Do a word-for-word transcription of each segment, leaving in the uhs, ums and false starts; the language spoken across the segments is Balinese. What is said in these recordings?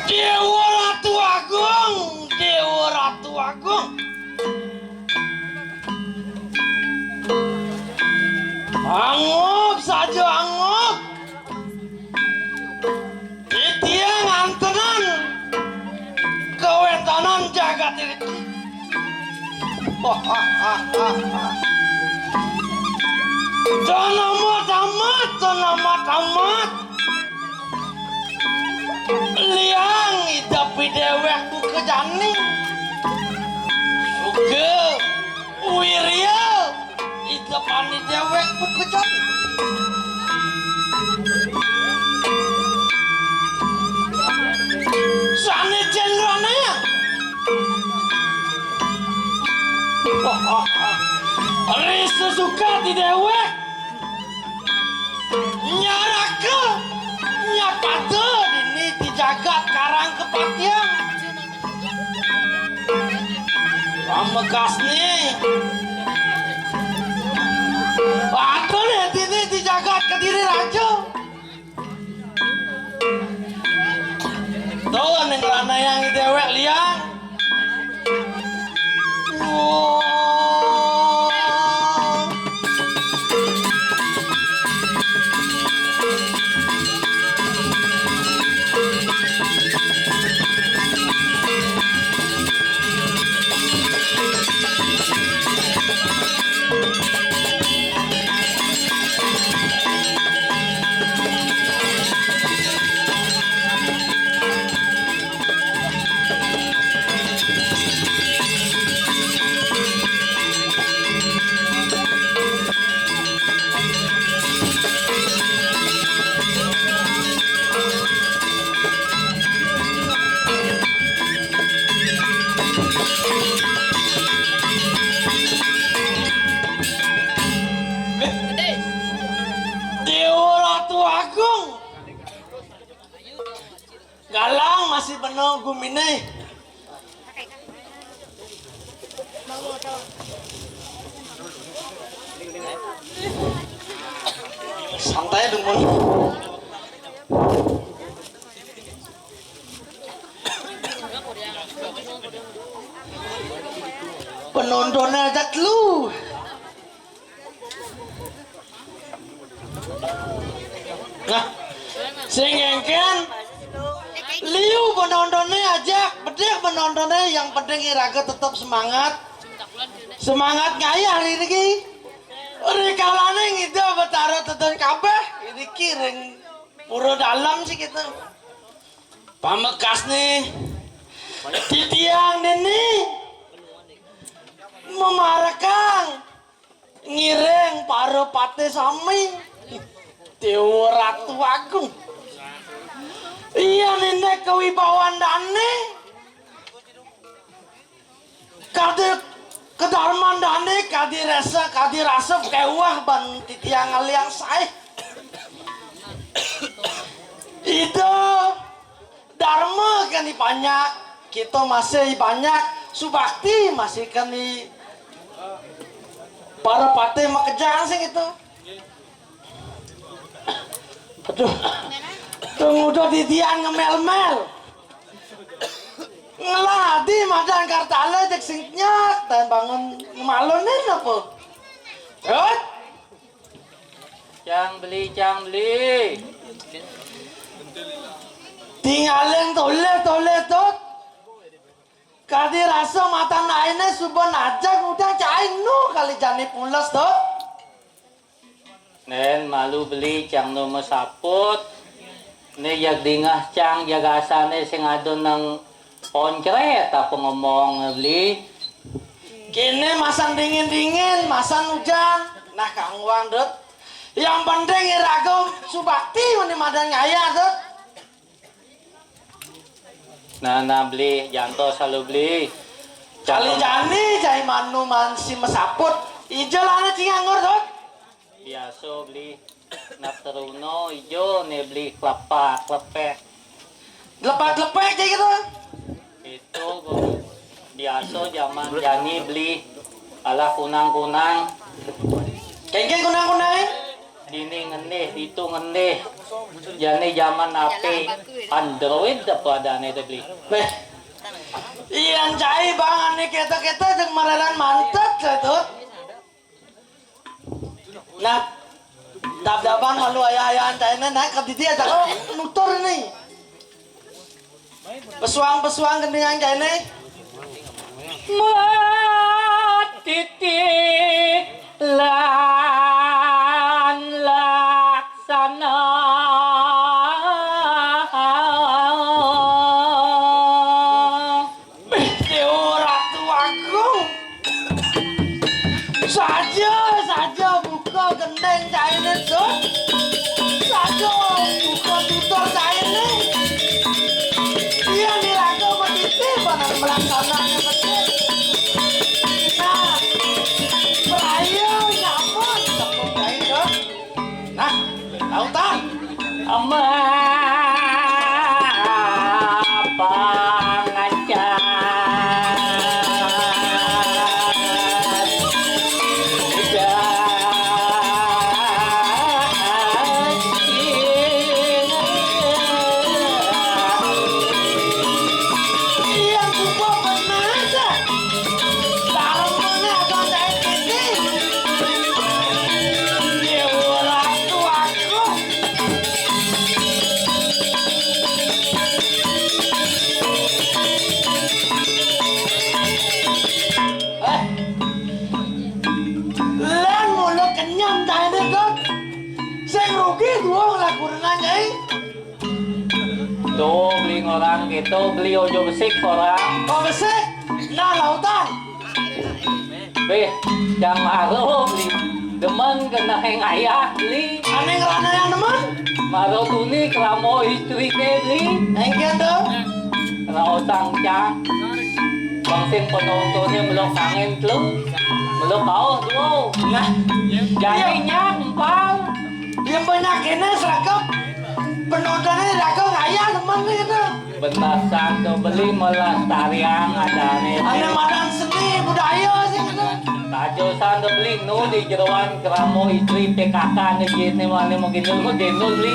Déwa Ratu Agung, Déwa Ratu Agung. Angup saja angup. Titiang ngantenan kawéntenan jagat iriki. Tanamat amat, tanamat amat. Liang idep déwék buka jani. Suga wirya idepane déwék buka jani. Sané cendrane. Risa suka ti déwék. Nyaraka, nyapada dini ti jagat Karang Kapatihan. Pamekasne, atur ya dini ti jagat Kediri Raja. Tuh, ning ranayang déwék liang. Déwa Ratu Agung. Galang masih bena gumine. Santai dong, Mon. Penontonnya aja lu. Nah, sing engken liu penontonnya aja, bedeh penontonnya, yang penting iraga tetap semangat. Semangat ngayah hari ini. Rikalane ngida Betara Tedun kabeh, iriki ring Pura Dalem sih kita. Pamekasne titiang dini memarekang ngiring para patih sami, Dewa Ratu Agung. Iya nindek kewibawan dane. Kadi kedarman dane, kadi rasa, kadi rasa kewah ban titiang ngaliang sae. Ida Dharma kani banyak, kita masih banyak, subakti masih kani para patih makejang sing itu. Aduh, tunggu udah didian ngemel-mel. Ngeladi madan Kartala cek sing nyak dan bangun ngemalunin apa? Terus? Cang beli, cang beli. Tingalin toleh, toleh, Tut. Kadi rasa matan aine suba najak udah cai nu kali jani pules, Tut. Nen malu beli cang nu masaput. Ne jag dingah cang jag asane sing ada nang poncret apa ngomong beli. Kene masan dingin-dingin, masan hujan. Nah, kangguang, Dut. Yang penting iraga subakti mani madan ngayah, Dut. Nah, nah, beli, jantos halu beli. Kali jani cai manu man si masaput. Ija lana cing anggur, Dut. Biasa beli nak teruno ijo ne beli kelapa, klepek. Klepek-klepek kayak gitu. Itu gua biasa zaman jani beli alah kunang-kunang. Kengkeng kunang-kunang, eh? Dini ngendih, ditu ngendih. Jani jaman ape Android apa adané to, Bli? Béh. Iya, cai, Bang, ané kéto-kéto jeung mareran mantet, Dut. Nah, dab-daban malu ayah-ayahan cainé naik ka ditu aja, oh, nutur ini. Pesuang-pesuang gendingan cainé. Matiti lan laksana. Déwa Ratu Agung. Saja, saja buka gending cainé, Dut. Saja buka tutur cainé. Iya, niraga matiti, banar melaksanakan betul. Nah, peraya nyaman, tepuk cainé, Dut. Nah, lautan. Ama pangacan. Iya, buka benar aja. Sarung mana abang saya gini? Iya, orang tuaku. Eh, lan mula kenyang cainé, Dut. Sing rugi gua ngelakuin aja, eh. Tuh, Bli, ngorang gitu, Bli, ojo besik orang. Oh, besik? Nah, lautan. Béh, jang maro, Bli. Demen kena yang ayah, Bli. Ané ngrana yang demen? Maro tuni kramo istri ké, Bli. Engké to. Raosang cang. Bang sing penontonné melok angin telu. Melok kaos, tuh. Nah. Jadi nyak empal. Yang banyak ini seragam. Penontonné raga ngayah demen gitu. Bener san to, Bli, melestariang adané. Ané madan seni budaya sih gitu. Tajo san to, Bli, nu di jeroan kramo istri P K K né jisné mané mau gendul, mau gendul, Bli.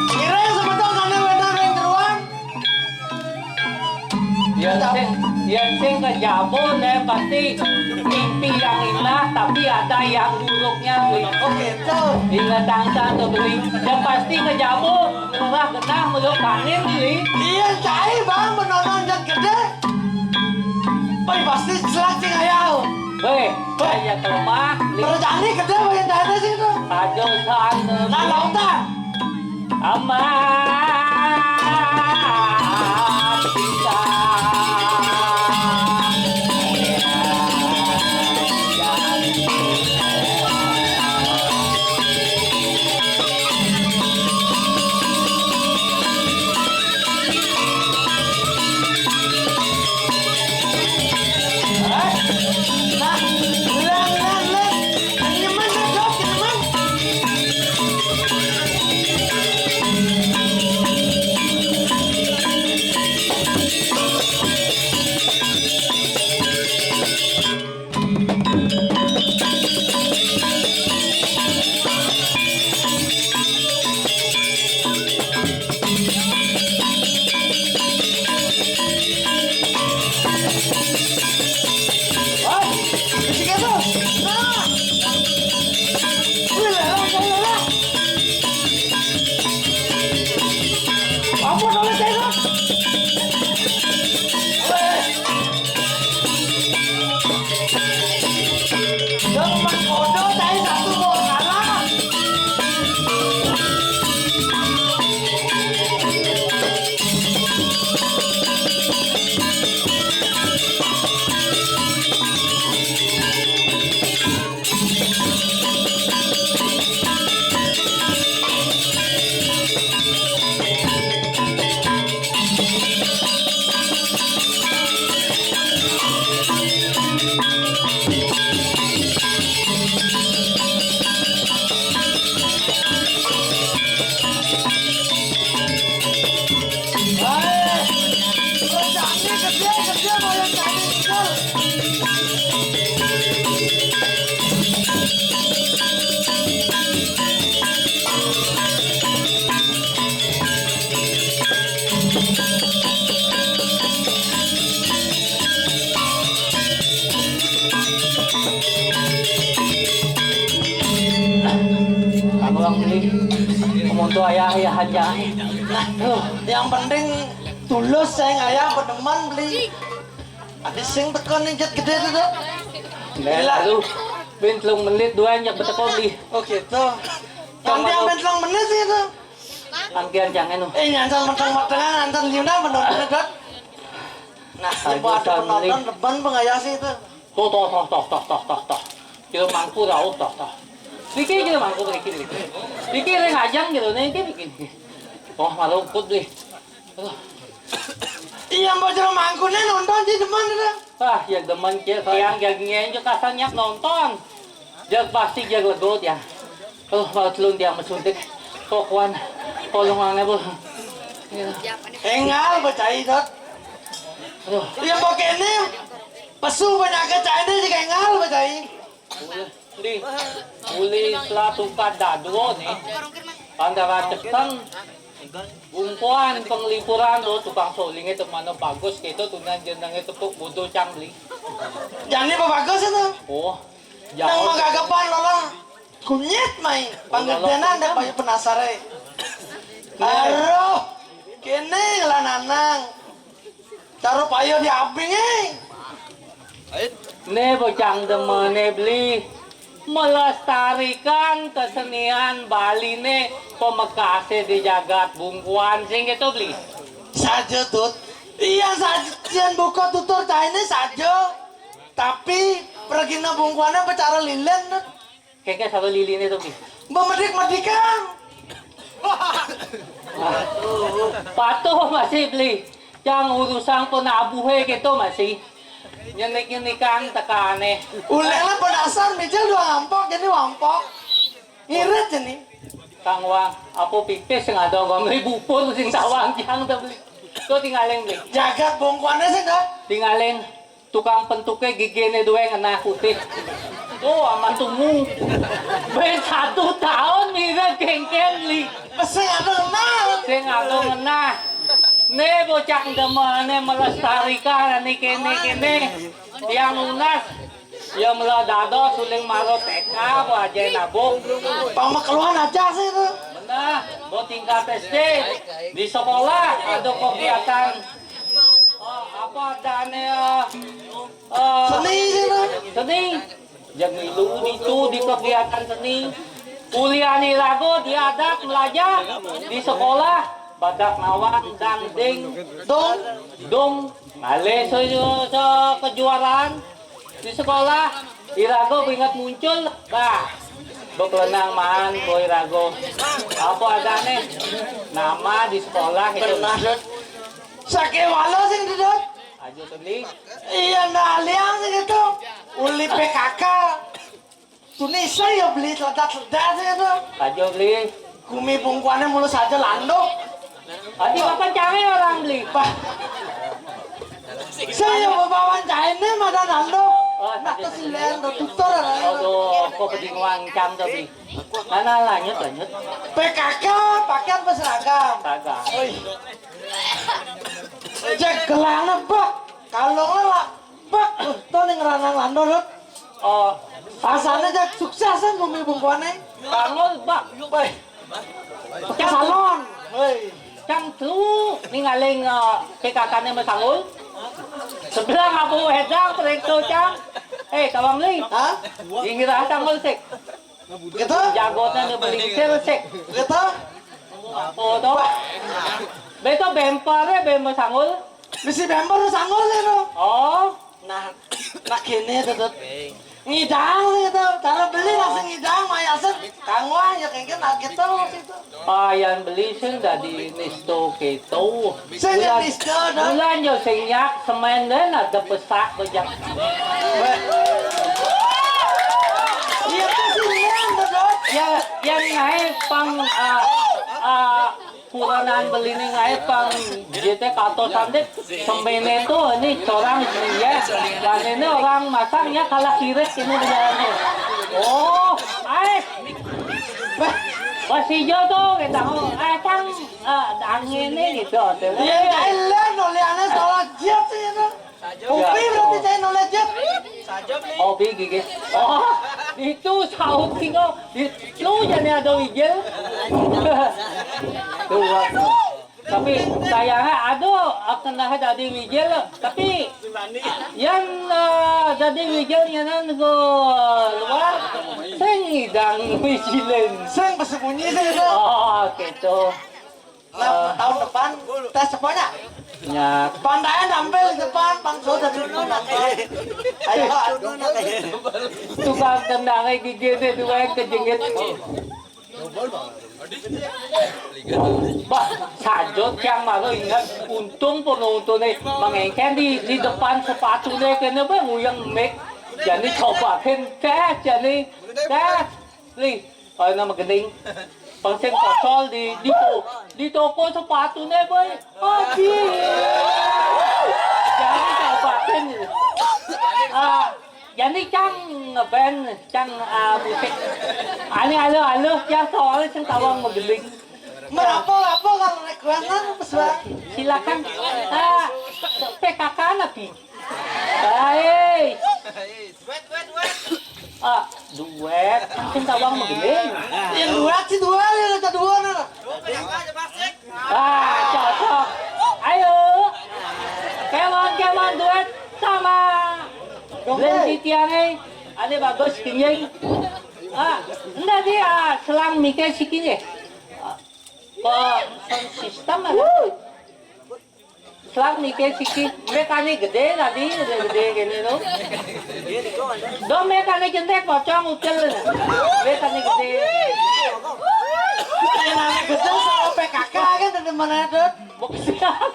Kira sebetulnya ané bener yang jeroan. Yén sing, yén sing kejaba né pasti mimpi yang indah, tapi ada yang buruknya, Bli. Oh gitu. Inget san to, Bli. Yang pasti kejaba, murah genah, meluk angin, Bli. Iya, cai, Bang, menonton yang gedé. Pai pasti jelas sing ayah. Wéh, wéh, ya kelemah, Bli. Terus ani gedé, Bang, yang tadi sih to. Tajo san to. Nah, lautan. Amat kita. Aku lang beli. Kumonto ayah, ayah aja. Nah, tuh, yang penting tulus, sayang ayah, pedeman beli. Adi sing teko ning jet gedé itu tuh. Gila. Aduh, ben telung menit doang nyak beteko beli. Oh gitu. Nanti yang ben telung menit sih itu. Angkian jangan, oh. Eh, nyansan meteng-metengan, anten liuna bener-bener, Dot. Nah, aduh, coba ada penonton, beli. Depan pengayah sih itu. Tuh, tuh, tuh. Kira mangku rauh, tuh, tuh. Niki kira mangku niki, niki. Niki ring ajang gitu, niki, niki. Oh, malu ukut, beli. Aduh. Iya, mbok jero mangkune nonton di depan itu. Ah, ya demen, kira sayang, ya ngenjuk kasar nyak nonton. Jag pasti jag lego, ya. Oh, malah telun dia mesuntik. Kokuan, tolong aneh, Bu. Ya. Engal becai, Dot. Aduh. Iya, mbok kene. Pesu penyakit caine juga engal becai. Uli, uli selatukan dadua nih. Antara ceteng, bungkuan, penglipuran tuh, tukang soling itu mana bagus gitu, tunan jenenge tepuk bodoh cang beli. Jani apa bagus itu? Oh, nang jauh. Magagapan lola. Kunyit mai, panggedenan deh payu penasare. Aduh, kene lah nanang. Taruh payu di abing, eh. Ne bocang demene beli melestarikan kesenian Bali ne pemekase di jagat bungkuan sing gitu beli. Saja, Dut. Iya, sajian buka tutur caine saja. Tapi pergina bungkuannya becara lilin, Dut. Keke satu liline tuh, Bi. Memedik-medikan. Patuh masih beli. Yang urusan penabuhe gitu masih. Nyenik-nyenikan tekane. Ulehlah penasar, Mijil dua ngampok, jadi wampok. Ngirit ini. Kang Wang, apa pipis sing ada ngomong bubur sing tawang jang tuh beli. Tuh tinggalin beli. Jagat bongkuannya sih, Dok. Tinggalin. Tukang pentuke gigine duwe ngenah putih. Oh, aman tumu. Ben satu tahun mira gengken li. Sing ado ngenah. Sing ado ngenah. Ne bocah demene melestarikan ani kene-kene. Yang lunas. Ya mula dados suling maro T K, bo aja nabung. Pamakeluhan aja sih itu. Benar, bo tingkat S D. Di sekolah ada kegiatan. Oh, apa adanya? Eh, seni sih, Bang. Seni. Yang milu itu di kegiatan seni. Kuliah ni lagu di adat belajar di sekolah badak nawang dangding dong dong ngalih se, se kejuaraan di sekolah. Irago ingat muncul bah bekelenang maan boy rago apa adanya nama di sekolah itu. Pernah, Dut. Sakewala sing didot. Aja sedih. Iya, nah, liang sing itu. Uli P K K. Tunisa ya beli ledat-ledat sing itu. Aja beli. Gumi bungkuannya mulus aja landuk. Adi papan cange orang beli. Bah. Saya bawa caine mana landuk. Oh, nak kesilen tuh tutor. Aduh, kok peding wancang tuh beli. Mana lanjut lanjut. P K K pakaian berseragam. Kagak. Oi. Cek gelana bak. Kalau ngelak bak, uh, to ning ranang landor, Dut. Oh, rasane cek sukses kan bumi bungkuane. Kangol bak. Woi. Cek salon. Woi. Cang telu ningaling eh, P K K-ne mesangul. Sebelah ngapu wedang periksa cang. Eh, tawang li. Hah? Ingira sangul sik. Gitu? Jagotnya dia beli sel sik. Gitu? Oh, to. Beto bemper ya, bemper sangul. Bisi bemper sangul ya, no? Oh. Nah, nah gini tuh, Dut. Ngidang gitu. Cara beli langsung ngidang, mayasen. Kang Wah, ya kayak gitu, nah gitu sih tuh. Payan beli sing dadi nisto keto. Sing nisto, Dok. Bulan yo sing nyak semen den ada pesak bejak. Iya, tuh sih, iya, Dok. Ya, yang naik pang ah, ah, puranan beli ning ae pang jete kato sandik semene tuh ini corang ya. Dan ini orang masangnya kalah kirit ini dia. Oh, ae. Bah, Masih jodoh kita. Oh, eh, kan, eh, angin ini gitu. Ya, ya, lah, no, liane salah jep sih itu. Kopi berarti saya no, jep. Kopi gigit. Oh, itu saut tinggal. Di, lu jadi ada wijil. Tuh, tapi sayangnya aduh, aku nah dadi wijil, tapi yang, eh, dadi wijil nyanan go luar, sing idang wijilin. Sing bersembunyi sih itu. Oh, gitu. Nah, tahun depan tes semuanya. Ya. Pandai tampil di depan, Bang Soda di depan. Ayo, aduh. Tukang tendangnya gigi deh, dua yang kejengit. Bah, sajot yang malu ingat. Untung penontonnya mengengken di, di depan sepatunya, kena bah nguyang mik. Jadi coba kan tes, jadi tes. Li, kalau nama gending, pangsing pocol di, di, to-, di toko sepatunya, boy. Aduh. Jadi coba kan. Ah, jadi cang ngeband, cang, ah, musik. Ane aluh-aluh, ya soalnya cang tawang magending. Merapo-rapo kalau requestan, Mas Bang. Silakan. Ah, P K K nabi. Baik. Ah, duet. Cang tawang magending. Yang duet sih dua, ya, ada dua, nah. Ah, cocok. Ayo. Kemon, kemon, duet sama Glenn Titiang, eh. Ada bagus, kinjeng. Ah, enggak dia, ah, selang mikir sikit, eh. Ah, kok sound system ada? Selang mikir sikit. Mekane gede tadi, gede-gede gini tuh. Do mekane jentek pocong ucil. Mekane gede. Mekane gede sama P K K kan dari mana, Dut? Bok siap.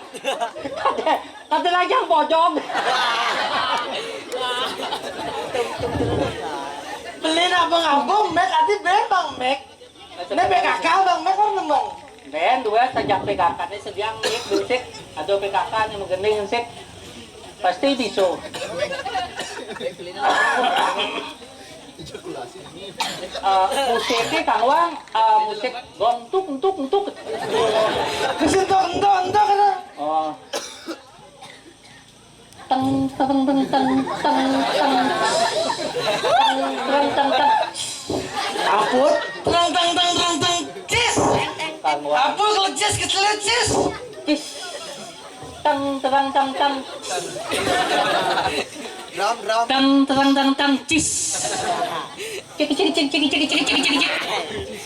Kata, kata lajang pocong. Beli nabung-nabung, Mek, tadi bebang, Mek. Ini P K K, Bang, Mek, kan, Bang? Ben, dua sajak P K K ini sediang, Mek, musik, atau P K K ini magending, musik. Pasti bisa. Eh, musiknya Kang Wang, eh, musik gong tuk tuk tuk. Terus entuk, entuk, entuk, kan? Oh. Teng, teng, teng, teng, teng, teng. Teng, teng, teng, teng. Aput. Teng, teng, teng, teng, teng. Cis. Kang Wang. Aput, kalau cis, kecelit, cis. Cis. Teng, teng, teng, teng. Drum, drum. Teng, teng, teng, teng, cis. Cik, cik, cik, cik, cik, cik, cik, cik.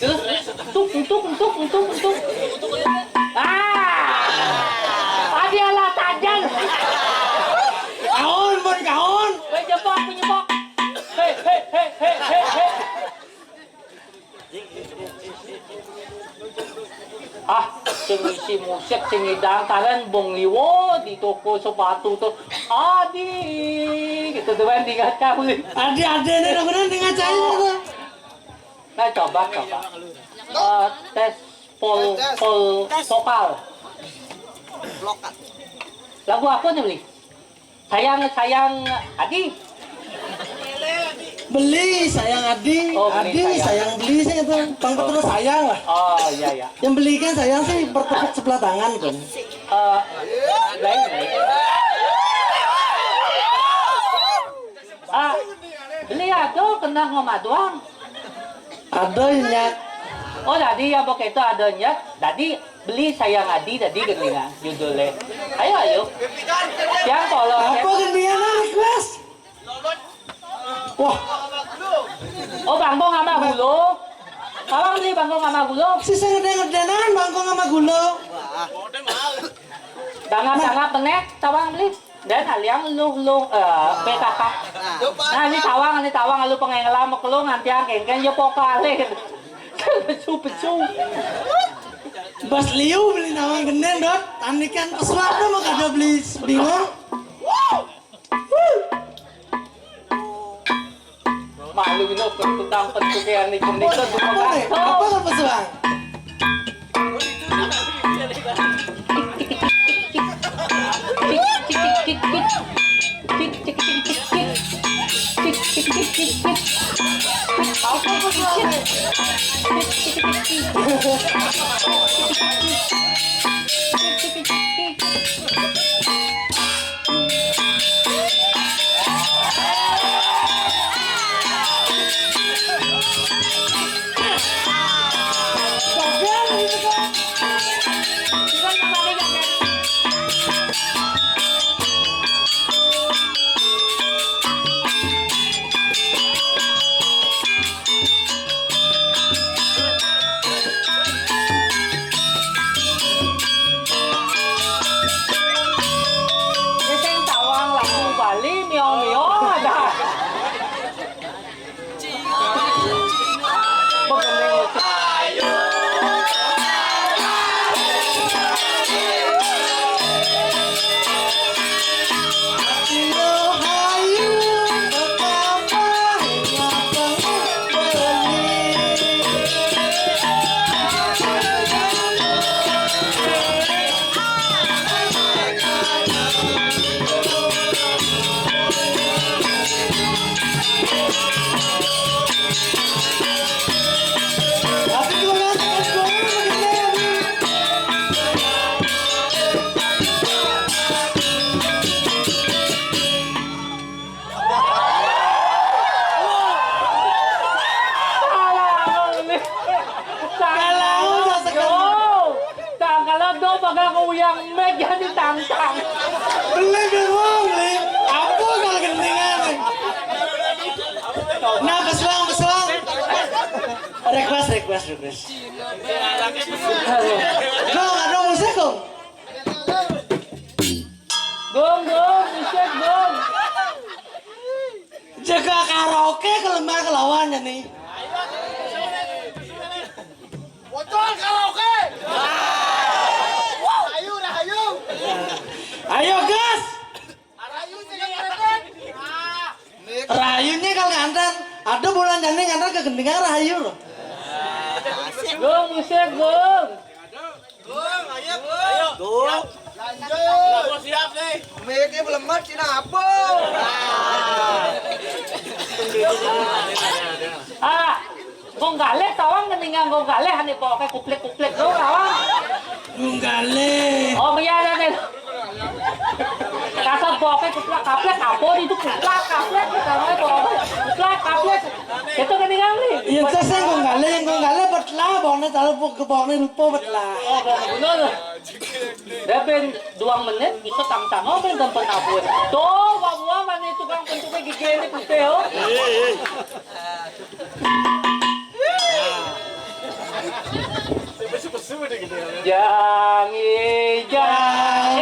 Terus, tuk, tuk, tuk, tuk, tuk. Ah! Tadi alah tajan. Kaon, mun kaon. Weh, jebak, penyebak. Hei, hei, hei, hei, hei, hei. Ah, sing isi musik, sing ngidang karen bong liwo di toko sepatu tuh. Adi, gitu tuh kan, diingat kau. Adi, adi, ini beneran diingat saya tuh. Nah, coba, coba. Eh, tes pol, tes, pol, tes vokal. Lokal. Lagu apa nih, Bli? Sayang, sayang, Adi. Beli, sayang Adi. Oh, beli, Adi, sayang. Sayang beli sih itu. Bang Petro sayang lah. Oh, iya, iya. Yang beli kan sayang sih bertepuk sebelah tangan kan. Eh, lain, lain. Ah, beli aduh kena ngomong doang. Ada nyat. Oh, tadi ya, pokoknya itu ada nyat. Tadi beli sayang Adi tadi gendingan judulnya. Ayo, ayo. Yang tolong. Apa gendingan request? Wah. Oh, bangkong sama gulo. Tawang beli bangkong sama gulo. Si saya ngedeng-ngedengan bangkong sama gulo. Dangap-dangap benek, tawang beli. Dan aliang lu, lu, eh, P K K. Nah, ini tawang, ini tawang, lu pengen ngelamuk lu ngantiang kengkeng, ya pokale. Pesu-pesu. Bas liu beli nawang gendeng, Dot. Tanikan pesuat tuh mau kagak beli bingung. Malu ini, petang, petang, petang, ini, ini, itu, apa nih? Apa nih pesuat? Apa Sing tawang lagu Bali, mio-mio ada. Kalau udah sekarang. Tang, kalau do bagang uyang mek jadi tangtang. Beli bingung, beli. Apa kalau gendingan? Nah, pesuang, pesuang. Request, request, request. Gong, ada musik, Gong? Gong, gong, musik, gong. Jaga karaoke kelemah kelawan ya nih. Bocor karaoke. Ayo, dah, ayo. Ayo, gas. Rahayu sih yang nganten. Rahayu nya kalau nganten. Ada bulan jani nganten ke gendingan rahayu loh. Gong, musik, gong. Gong, ayo, gong. Gong. Lanjut. Siap nih. Miknya belum mati, kenapa? Ah. Gong Galih tawang, gendingan Gong Galih, ane poke kuplek-kuplek do tawang. Gong Galih. Oh, iya, ada nih. Kasar poke kuplek kaplek, apa itu kuplek kaplek, kita mau poke kuplek kaplek. Itu gendingan nih. Iya, terus yang Gong Galih, yang Gong Galih betlah, bone taruh pok-, bone lupa betlah. Oh, bone bener. Dia ben duang menit, bisa tang-tang, oh, ben tempat apa. Tuh, bawa mana itu kang bentuknya gigi ini putih, oh. Jang ijang.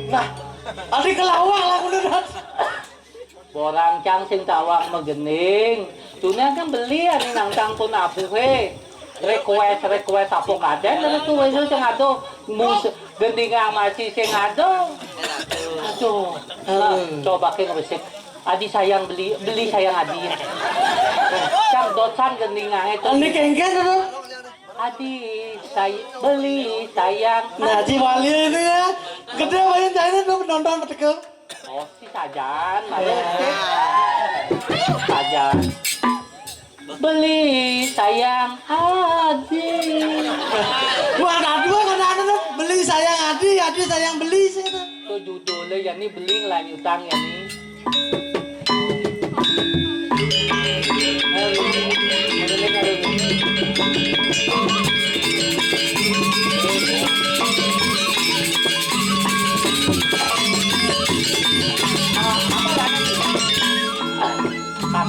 Nah, adi kelawak lah kudu dat. Borang cang sing tawang magending. Tuna kan beli ani nangtang pun apuhe. Request, request apa kaden dari tu wesu sing ado mus gending amasi sing ado. Aduh. Nah, coba ke ngeresik. Adi sayang beli, beli sayang adi. Cang dosan gending ae tu. Ani kengken tu. Adi say-, beli sayang. Nah, Ji Wali ini ya. Gede banyak jahitnya tuh penonton betul. Oh, si Sajan, aduh, si Sajan. Beli sayang Adi. Wah, ada dua kan ada tuh. Beli sayang Adi, Adi sayang beli sih itu. Tuh judulnya ya nih beli ngelanjutang ya nih.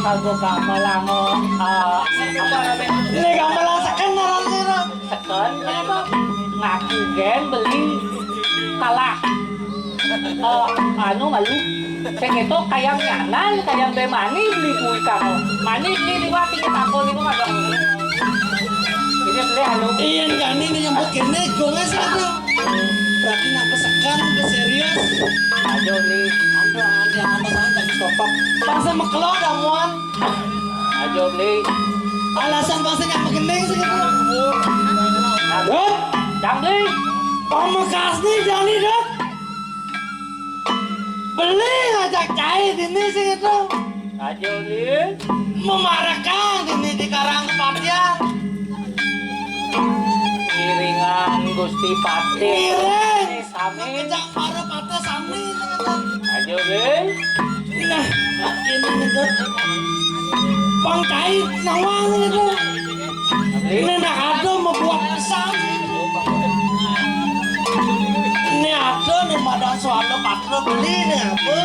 Kanggo gamelan, eh, apa namanya? Lé gamelan seken aran sira. Seken, apa? Ngaku gén beli kalah. Eh, anu malu. Sing itu kayang nyanan, kayang bé mani beli bui kamu. Mani beli liwat iki takon niku kadang. Ini beli anu. Iya, kan ini nyebut kene, gonge satu. Berarti nak pesekan, udah serius. Ayo, Li. Aduh, ada apa sama tadi stopok. Bangsa mekelo damuan. Ayo, Li. Alasan bangsa nyapa gending sih gitu. Dut. Dangling. Pamekas nih, Jani, Dut. Beli ngajak cai dini sing itu. Aja, Lin. Memarekan dini di Karang Kepatian. Iringan Gusti Patih. Iring. Sami. Kejang para patih sami sing itu. Aja, Lin. Nah, ini itu. Pang cai nawang itu. Ini nak ada membuat pesan. Ini ada nih madan soal patro beli nih apa?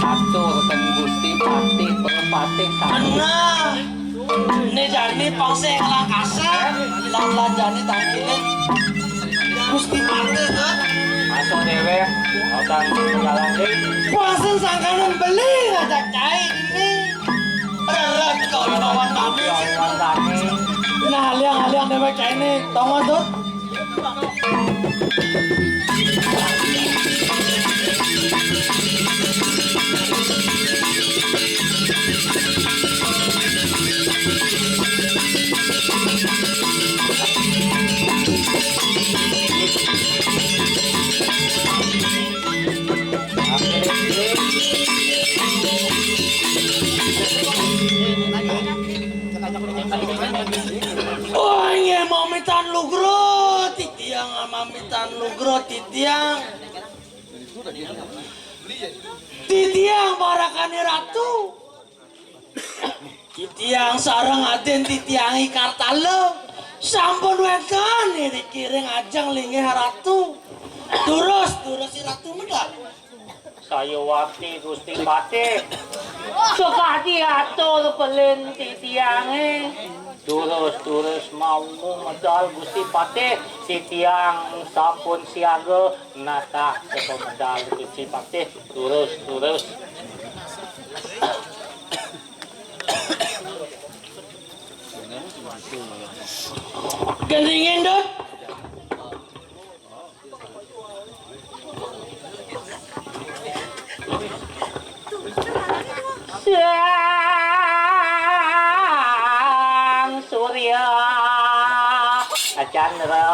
Atur ten Gusti Patih, Perpatih, Sami. Benar. Ini jani pang sing ngelangkasa, lan-lan jani tangkile. Gusti Patih, ha? Masuk dewek, otak jalan deh. Puasa sangkanan beli ngajak cai ini. Reret kok lawan kami. Lawan kami. Nah, aliang-aliang dewek cai ini. Tongos, Dut. Oh, inggih mamitan lugra, titiang mamitan lugra, titiang. Titiang parakane ratu. Titiang sareng aden titiang I Kartala. Sampun wenten iriki ring ajeng linggih ratu. Durus, durus I Ratu medal. Sayawati Gusti Patih. Sakadi atur pelin titiange. Durus, durus mawon medal Gusti Patih. Titiang sampun siaga natah saka medal Gusti Patih. Durus, durus. Gendingin, Dut. Sang Surya Chandra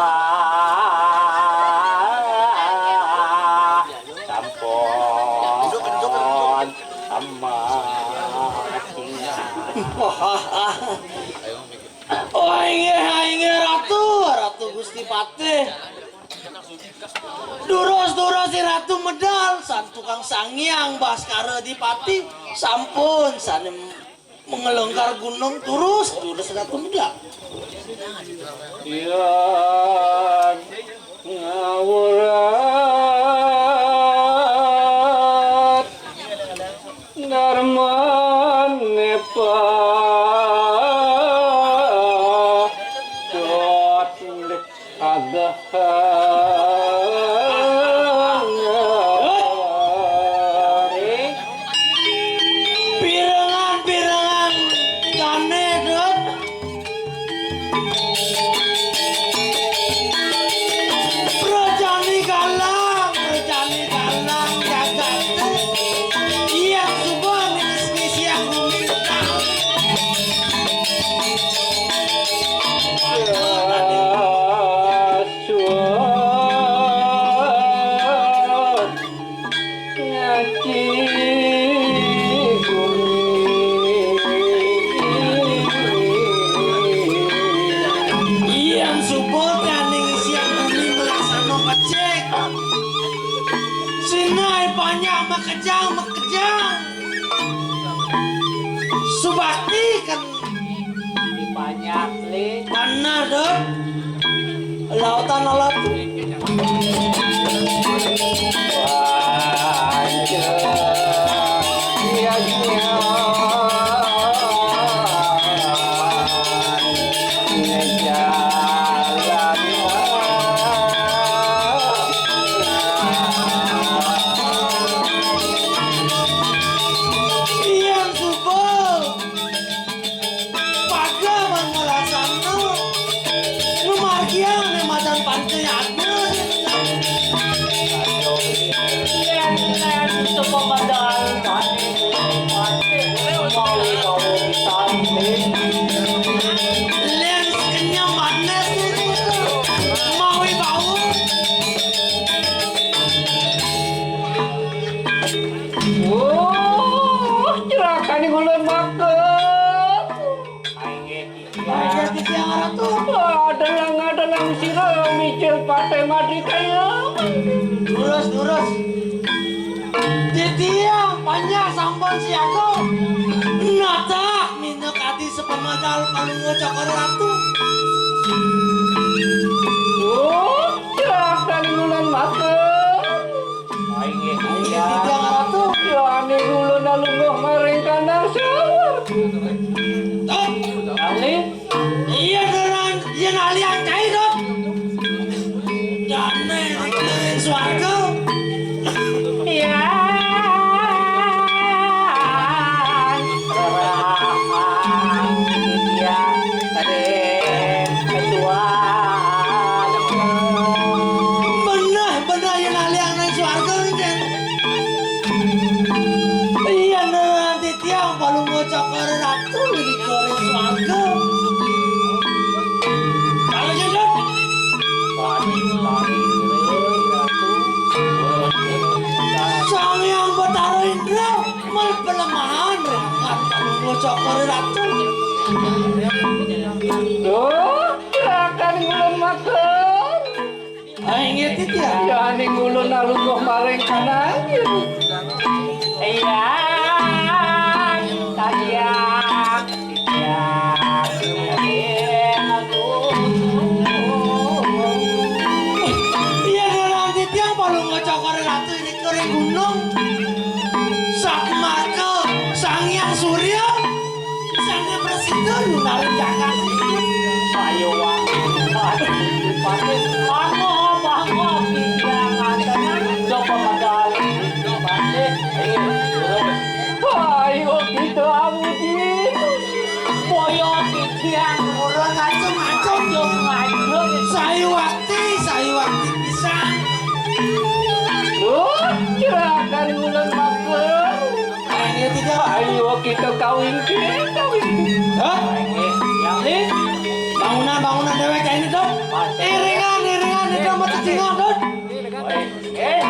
sampun sama. Oh, inggih, inggih, Ratu, Ratu Gusti Patih. Durus, durus, I Ratu medal, san tukang Sang Hyang Baskara Dipati, sampun sane mengelengkar gunung, durus, durus, I Ratu medal. Iya, ngawurat. Darmane Patut Adhana. Pirengan-pirengan kane, Dut. Prajani galang, prajani galang jagate. Yen suba ngis-ngisi yang bumi. Suwun. Ngaji bumi. Yen suba kaning siang bumi melaksana becik. Sinai banyak makejang, makejang. Subakti kan dipanjak, Li. Tanah, Dut. Lautan alat. Wah, iya. Oh, celakaning ulun maket. Ayo, titiang Ratu. Adelang-adelang sira micil Patih Madri kaya. Durus, durus. Titiang panjang sampun siaga. Natah minakadi sepamadal Palungguh Cokor Ratu. Oh, celakaning ulun maket. Inggih, inggih, Titiang Ratu. Yaning ulun alungguh maring kanang sawur. Tut. Kali. Iya, Dut. Iya, naliang cai, Dut. Dane ring swarga. Iya. Iya. Ade. Ketua. Bener, bener, yen aliang nang swarga, Cen. Yen nanti tiang Palungguh Cokor Ratu nika ring swarga. Kalau nyedot. Sang Hyang Betara Indra, mal pelemahan rangkat Palungguh Cokor Ratu. Duh, gerakan ulun makan. Ai, inggih, Titiang. Yaning ulun alungguh maring kanang. Iya, kalian. Iya, kalian. Iya, dalam Titiang Palungguh Cokor Ratu ini kering gunung. Sak marga Sang Hyang Surya. Sane prasida nunarin jagat. Ayo, Wak. Aduh, Patih. Pango, pango, pikiran lantaran. Coba medal. Patih. Ayo, turun. Ayo, kita amuji. Boyo, pikiran. Ora ngacung-ngacung, yo ngacung. Sayu wakti, sayu wakti pisan. Duh, gerakan ulun makan. Ayo, kita kawin, kawin. Hah? Yang ni? Bangunan, bangunan dewek ini, Dok. Iringan, iringan, itu mah cacingak, Dok. Eh, eh.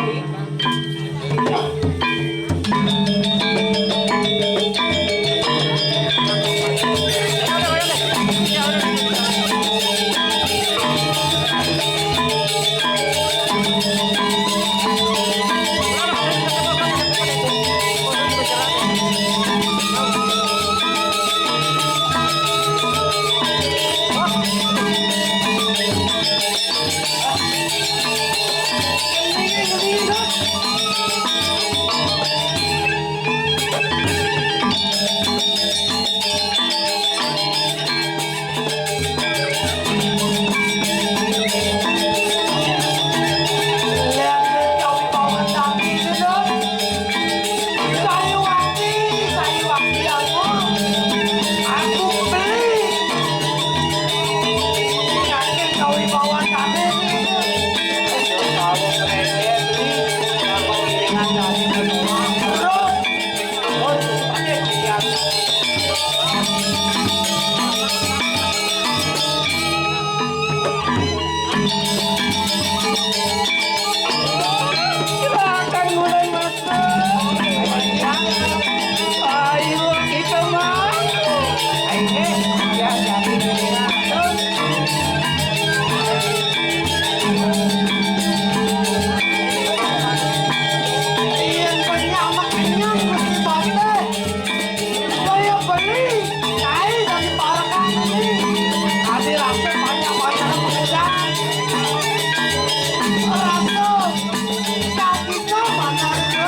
Silakan mulai masuk. Ayo kita masuk. Ayo, ya, jadi masuk. Iya, banyak makannya, mesti batas. Kaya beli, nyai dari Parakan ini. Adi rasa banyak-banyak pekerjaan. Rasa, tak bisa mana rasa.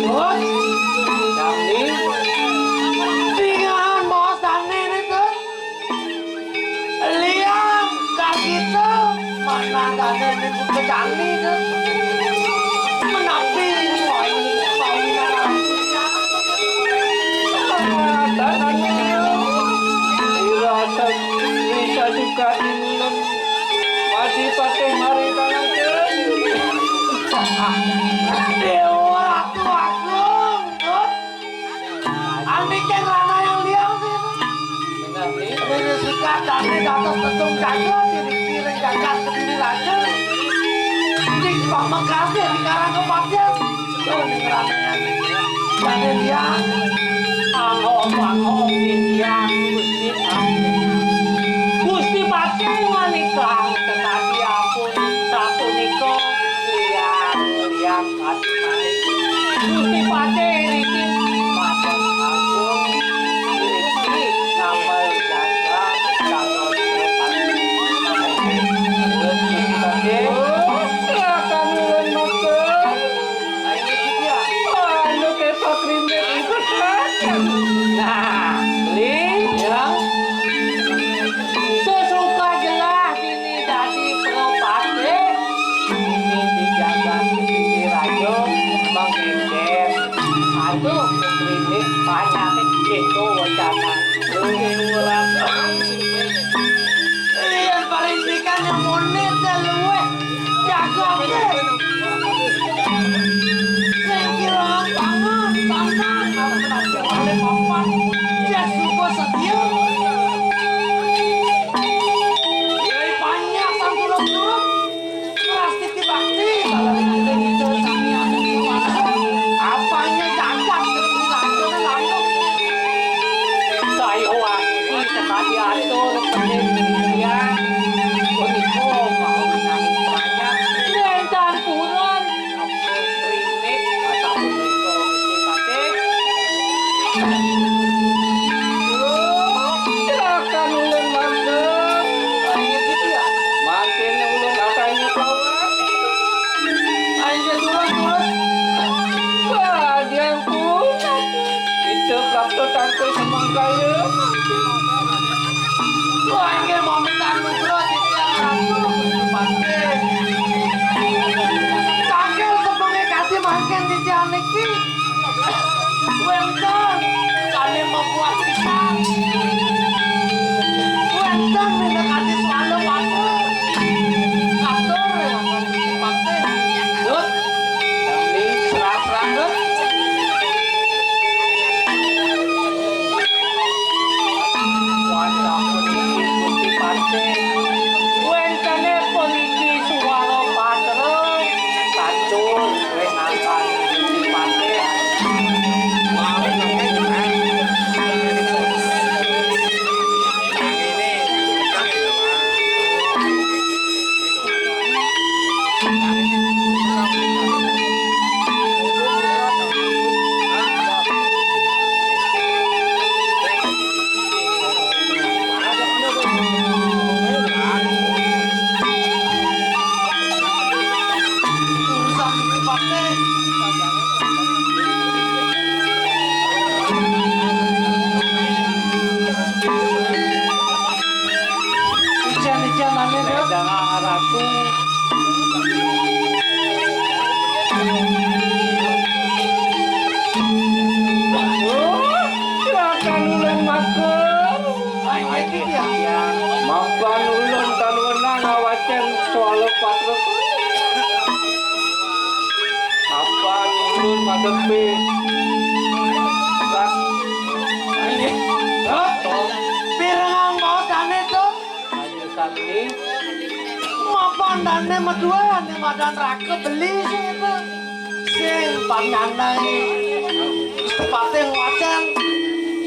Dut. Dangling. Dingahan maos dane ne, Dut. Liang kagito, manah dane ne kejani, Dut. Menapi mawinan aku. Ah, dane. Ira asa bisa suka dinulun. Madi patih mari tangan. Dewa Ratu Agung, Dut. Aniken ranah yang liang sih. Bener, nih. Ini suka dane dados tetung jagat, diri piring jagat kediri raja. Di Pamekasan, di Karang Kepatian. Tuh, ning ranah yang dane liang. Angop, angop, titiang Gusti Patih. Gusti Patih manikang sakadi ampun sapunika liang, liang kadi manik. Gusti Patih niki Patih Agung, niki ngamel jagat dados Patih. Terus Gusti Patih. Oh, silakan nuwun matur. Anu ketok rimit iku tekan. Nah, Li. Ya. Sesuka jelas ini dadi prapatih. Ini di jagat, di raja menggeger. Aduh, rimit banyak itu wacana. Yen parindikan yang muni teh luwih jagate. Sing kira pangan, pangan, malah menang jawale papan. Dia suka setia. Dari banyak sang turun-turun. Prastiti bakti, kalau dikira-kira sami anu kuasa. Apanya jagat, kira-kira langsung. Saya wani sekali atur penelitian. Punika mau nangis banyak. Lentan purun. Rimit, kata punika, Gusti Patih. Silakan ulun matur. Ayo gitu ya. Mangkin ulun akan nyukawan. Ayo turun, turun. Wah, diangkut. Itu waktu tangkul semangkaya. Wah, ini mau minta nugroh titiang Ratu Gusti Patih. Tangkil sebengi kadi mangkin titiang niki. Wénten kami membuat pisang. Wénten minangkadi swallow water. Atur, Patih. Dut, kami serah-serah, Dut. Wajah puniki Gusti Patih. Wéntené puniki swallow patra. Satur. Ijan-ijan ané, Dut. Jangan ratu. Silakan ulun matur. Mapan ulun tan wenang ngawacén swallow patra. Mapan ulun madepi. Ras. Hah? Pirengang maos dané, Dut? Ayo, Sakti. Mapan dané madué, ané madan raka beli sing itu. Sing panyandai Gusti Patih ngwacén.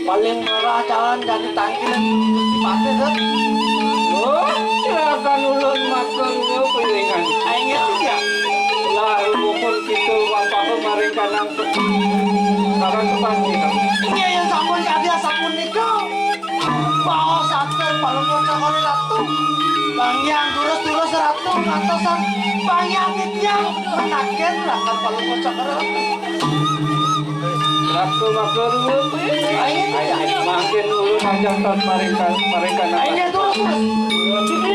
Paling marah jalan jadi tangkilan Gusti Patih, Dut. Oh, silakan ulun matur nuwun piringan. Ayo, ya. Lah, umum kita wapahu maring kanang sareng kepanci. Inggih, yang sampun kadi sapunika. Baos atur palungguh cakone ratu. Panghyang durus-durus Ratu ngantos sang Panghyang Titiang manaken lakar palungguh cakra. Ratu matur nuwun. Ayo, ya. Mangkin ulun panjang tahun paringkan paringkan. Ayo, durus, durus.